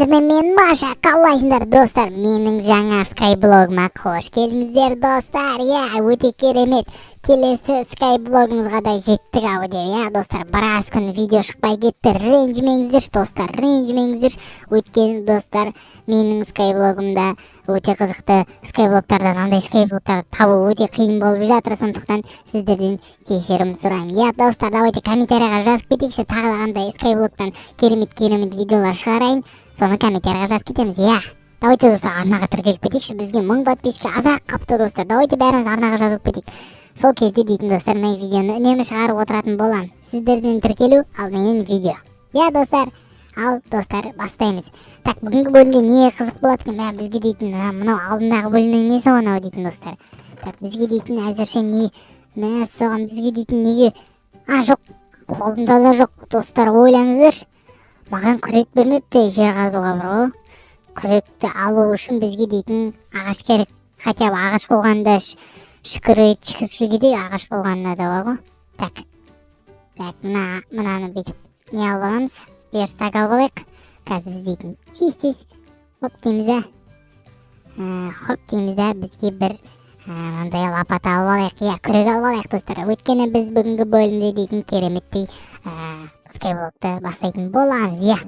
Мен Маша, қалайсыңдар, достар? Менің жаңа скайблогыма қош келдіңіздер, достар. Иә, өте керемет. Келесі скайблогымызға да жеттік ау деп, иә, достар. Біраз күн видео шықпай кетті. Ренжімеңіздерші, достар, ренжімеңіздерші. Өйткені, достар, менің скайблогымда өте қызықты скайблогтардан, андай скайблогтарды табу өте қиын болып жатыр, сондықтан сіздерден кешірім сұраймын. Иә, достар, давайте комментарийға жазып кетейікші, тағы да қандай скайблогтан керемет керемет видеолар шығарайын, соны комментарийға жазып кетеміз, иә. Давайте, достар, арнаға тіркеліп кетейікші, бізге 1000 подписчик аз ақ қапты, достар. Давайте бәріміз арнаға жазылып кетейік. Сол кезде дейтін, достар, мен видеоны үнемі шығарып отыратын боламын. Сіздерден тіркелу, ал менен видео. Иә, достар. Ал, достар, бастаймыз. Так, бүгінгі бөлімде не қызық болады екен? Мә, бізге дейтін мынау алдындағы бөлімнің несі анау дейтін, достар. Так, бізге дейтін әзірше не? Мәссаған, бізге дейтін неге? А, жоқ, қолымда да жоқ, достар, ойлаңыздаршы. Маған күрек бермепті жер қазуға бір ғой. Күректі алу үшін бізге дейтін ағаш керек. Хотя бы ағаш болғанда шүкір шүкіршілік етейік, ағаш болғанына да бар ғой. Так. Так, мынаны бүйтіп не алып аламыз? Верстак алып алайық. Қазір біз дейтін тез тез хоп дейміз да. Хоп дейміз да, бізге бір мынандай лопата алып алайық. Иә, күрек алып алайық, достар. Өйткені біз бүгінгі бөлімде дейтін кереметтей скайблокты бастайтын боламыз, иә.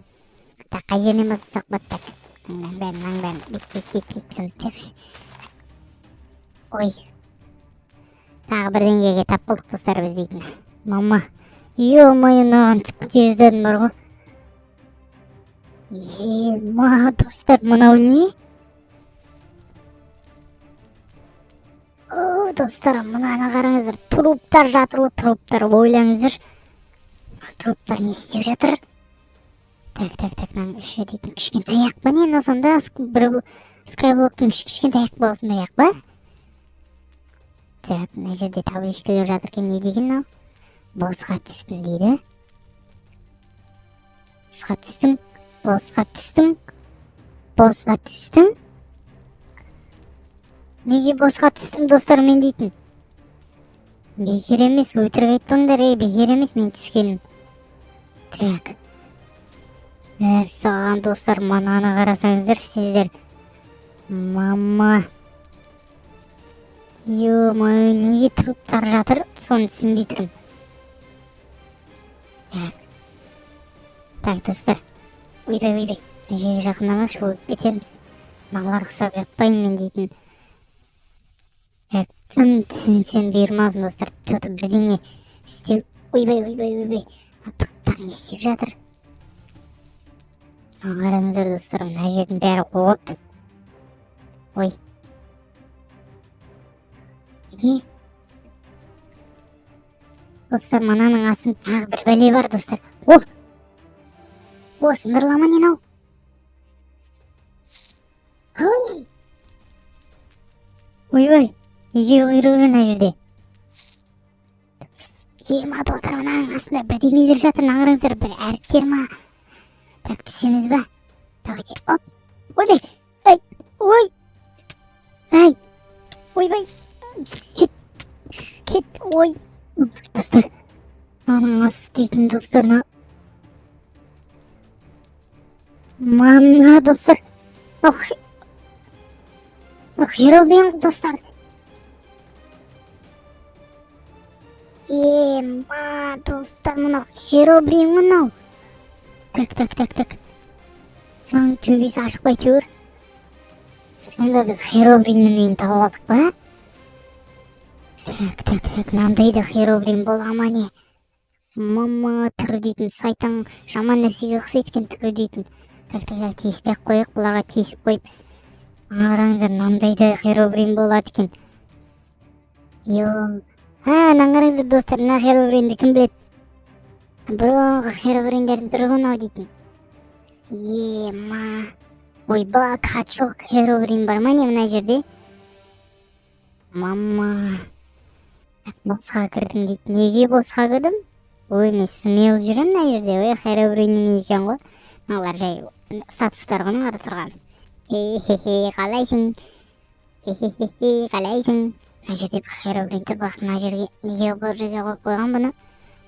Так, қай жерінен бастасақ болады? Так, мынаның бәрін, мынаның бәрін бүйтіп, бүйтіп, бүйтіп, бүйтіп сындырып тастайықшы. Ой, тағы бірдеңеге тап болдық, достар, біз дейтін. Мама, ё-моё, мынаған түсіп кете жаздадым бар ғой. Ема, достар, мынау не? О, достар, мынаны қараңыздар, труптар жатыр ғой, труптар, ойлаңыздар. Труптар не істеп жатыр? Так, так, так, мынаның іші дейтін кішкентай ақ па не мынау сонда? Бір скайблоктың іші кішкентай ақ па, осындай ақ па? Так, мына жерде табличкалар жатыр екен, не деген мынау? Босқа түстің дейді. Босқа түстің, босқа түстің, босқа түстің. Неге босқа түстім, достар, мен дейтін? Бекер емес, өтірік айтпаңдар, ей, бекер емес мен түскенім. Так. Мәссаған, достар, мынаны қарасаңыздар сіздер. Мама. Ё-моё, неге труптар жатыр? Соны түсінбей тұрмын. Так. Так, достар. Ойбай, ойбай. Мына жерге жақындамайықшы, өліп кетерміз. Мыналар ұқсап жатпаймын мен дейтін. Так, тым түсінсем бұйырмасын, достар. Что-то бірдеңе істеу. Ойбай, ойбай, ойбай. Мына труптар не істеп жатыр? Мына қараңыздар, достар, мына жердің бәрі от. Ой. Не? Достар, мынаның астында тағы бір бәле бар, достар. О! О, сындырыла ма не мынау? Ой! Ойбай, неге құйрық жүр мына жерде? Ема, достар, мынаның астында бірдеңелер жатыр, мына қараңыздар, бір әріптер ма? Так, түсеміз ба? Давайте, оп. Ойбай, ай, ой. Ай, ойбай. Кет, кет, ой. Достар, мынаның асты дейтін, достар, мына. Мына, достар. Мынау Херобрин ғой, достар. Ема, достар, мынау Херобрин ғой мынау. Так, так, так, так. Мынаның төбесі ашық па әйтеуір? Сонда біз Херобриннің үйін тауып алдық па? Так, так, так, мынандай да Херобрин бола ма не? Мама, түрі дейтін сайтан жаман нәрсеге ұқсайды екен түрі дейтін. Так, так, так, тиіспей ақ қояйық, бұларға тиісіп қойып. Мына қараңыздар, мынандай да Херобрин болады екен. Йо. А, мынаны қараңыздар, достар, мына Херобринді кім біледі? Бұрынғы Херобриндердің түрі ғой мынау дейтін. Ема. Ойба, качок Херобрин бар ма не мына жерде? Мама. Так, босқа кірдім дейді. Неге босқа кірдім? Ой, мен смел жүремін мына жерде. Ой, Херобриннің үйі екен ғой. Мыналар жай статустар ғой мыналар тұрған. Хе-хе-хе, қалайсың? Хе-хе-хе, қалайсың? Мына жерде бір Херобрин тұр, бірақ мына жерге неге бұл жерге қойып қойған бұны?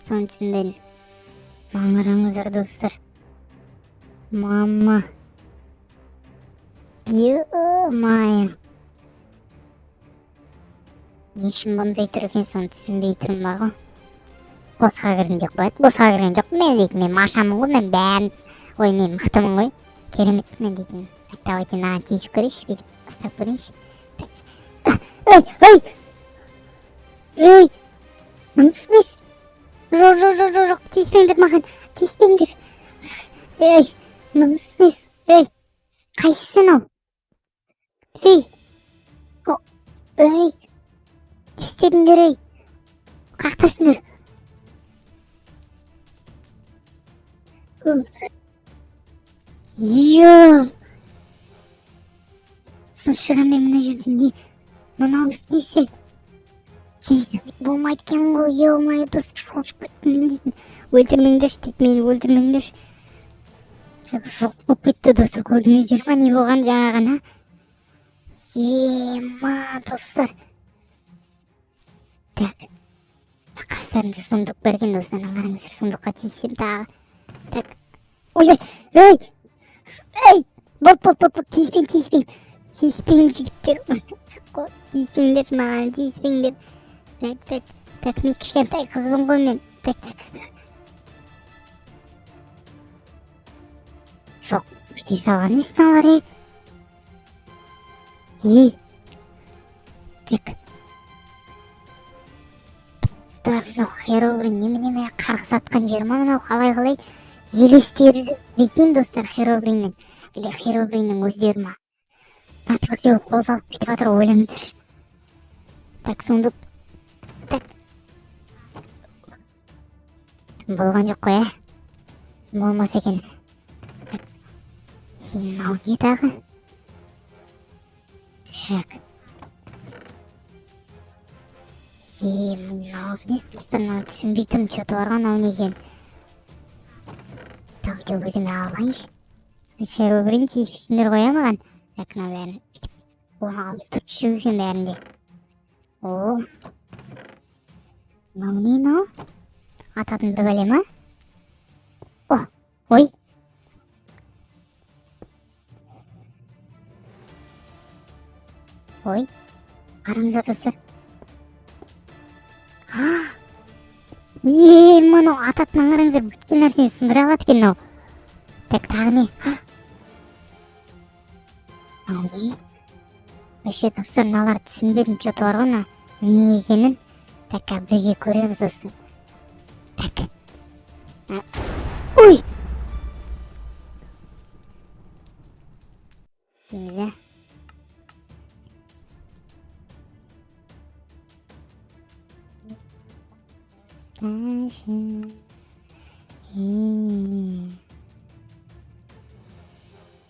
Соны түсінбедім. Маңыраңыздар, достар. Мама. Ё-моё. Не үшін бұндай тұр екен, соны түсінбей тұрмын бар ғой. Босқа кірдім деп қояды. Босқа кірген жоқ. Мен дейтін, мен машамын ғой, мен бәрін. Ой, мен мықтымын ғой. Керемет мен дейтін. Так, давайте мынаған тиісіп көрейікші, бүйтіп ұстап көрейінші. Так. Ей, ей! Ей! Мынаусы несі? Жоқ, жоқ, жоқ, жоқ, жоқ, тиіспеңдер маған, тиіспеңдер. Ей, мынаусы несі? Ей, қайсысы мынау? Ей! О, ей! Не істедіңдер, ей? Қаяқтасыңдар? Йо! Сосын шығамын мен мына жерден не? Мынаусы несі? Болмайды екен ғой, ё-моё, достар, шошып кеттім мен дейтін. Өлтірмеңдерші дейді, мені өлтірмеңдерші. Жоқ болып кетті, достар, көрдіңіздер ма не болған жаңа ғана? Ема, достар. Так. Қастарында сундук бар екен, достар, қараңыздар, сундукқа тиісем тағы. Так. Ойбай, ей! Ей! Болды, болды, болды, болды, тиіспеймін, тиіспеймін. Тиіспеймін, жігіттер. Тиіспеңдерші маған, тиіспеңдер. Так, так, так, мен кішкентай қызбын ғой мен. Так, так. Жоқ, біте салған несі мыналар, ей? Ей. Так. Достар, мынау Херобрин немене қарғыс атқан жер ма мынау, қалай қалай елестері екен, достар, Херобриннің. Или Херобриннің өздері ма? Мына төртеуі қозғалып бүйтіп жатыр, ойлаңыздаршы. Так, сундук. Так. Болған жоқ қой, ә? Болмаса екен. Так. Мынау не тағы? Так. Е, мынау несі, достар, мынаны түсінбей тұрмын, че-то бар ғой, мынау не екен? Давайте өзіме алайыншы. Херобрин тиіспейсіңдер ғой, ә, маған? Так, мына бәрін бүйтіп. О, 64 жүк екен бәрінде. О. Мынау не мынау? Ататын бір бәле ма? О, ой. Ой. Қараңыздар, достар. Е, мынау ататын, қараңыздар, бүткіл нәрсені сындыра алады екен мынау. Так, тағы не? Мынау не? Вообще, достар, мыналарды түсінбедім, че-то бар ғой мына не екенін. Так, бірге көреміз, достар. Так. Ой! Дейміз да.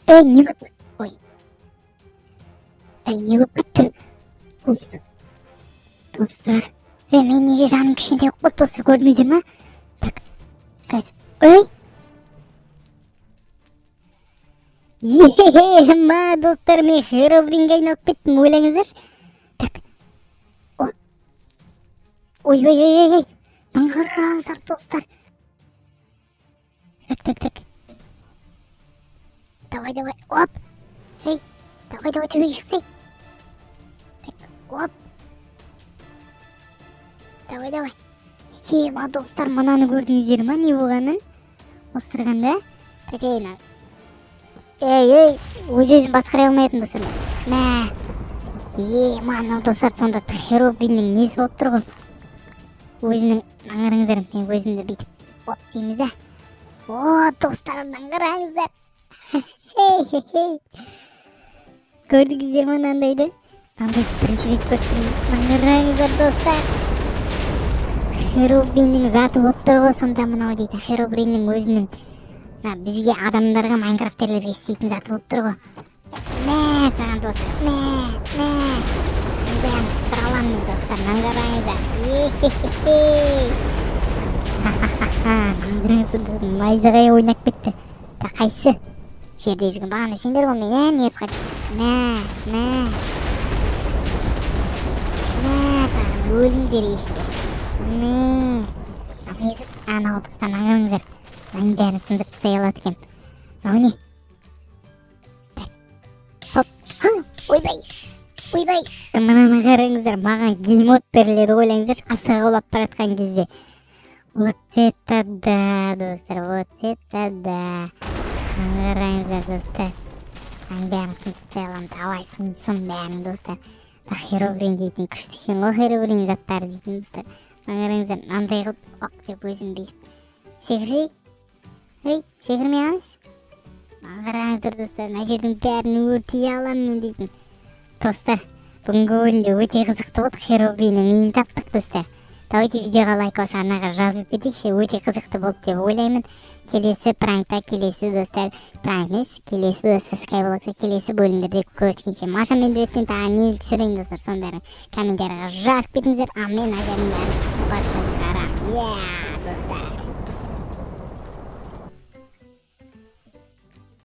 Ей, не болып... Ой. Ей, не болып кетті? Достар. Ей, мен неге жаным кішкентай болып қалды, достар, көрдіңіздер ма? Так, қазір. Ей! Ема, достар, мен Херобринге айналып кеттім, ойлаңыздаршы. Так. Ой, ой, ой, ой, ой. Қараңыздар, достар. Так, так, так. Давай, давай, оп. Ей, давай, давай, төбеге шықсай. Так, оп. Давай, давай. Ема, достар, мынаны көрдіңіздер ма, не болғанын? Осырғанда. Так, ей, мына. Ей, ей, өз-өзін басқара алмайтын, достар. Мә. Ема, мынау, достар, сонда Херобриннің несі болып тұр ғой? Өзінің, қараңыздар, мен өзімді бүйтіп оп дейміз да. О, достар, қараңыздар. Көрдіңіздер ме мынандайды? Мынандайды бірінші рет көріп тұрмын. Қараңыздар, достар. Херобриннің заты болып тұр ғой сонда мынау дейтін. Херобриннің өзінің мына бізге, адамдарға, майнкрафтерлерге істейтін заты болып тұр ғой. Мә саған, достар, мә, мә. Бәрін сындыра аламын мен, достар, қараңыздар. Қараңыздар, достар, найзағай ойнап кетті. Та қайсы жерде жүрген бағана сендер ғой, мен нервқа мә, мә. Мә саған, өліңдер еште. Мә. Анау, достар, қараңыздар. Мынаның бәрін сындырып тастай алады екен. Мынау не? Так. Хоп. Ойбай, мынаны қараңыздар, маған гейммод беріледі. Ойлаңыздаршы, асық аулап бара жатқан кезде. Вот это да, достар, вот это да! Мынаны қараңыздар, достар, мынаның бәрін сынып тастай аламын. Давай, сын бәрін, достар. Мына Херобрин дейтін күшті екен ғой, Херобрин заттары дейтін. Достар, мына қараңыздар, мынандай қылып, оқ деп өзім бүйтіп секірсей. Ей, секірмей қалыңыз. Мына қараңыздар, достар, мына жердің бәрін өртей аламын мен дейтін. Достар, бүгінгі бөлімде өте қызықты болды. Херобриннің үйін таптық, достар. Давайте видеоға лайк басып, арнаға жазылып кетейікші. Өте қызықты болды деп ойлаймын. Келесі пранкта, келесі, достар, пранк емес, келесі, достар, скайблокта, келесі бөлімдерде көріскенше. Маша мен Медведьтен тағы не түсірейін, достар, соның бәрін комментарийға жазып кетіңіздер. Ал мен мына жердің бәрін быт шығарамын, иә, достар.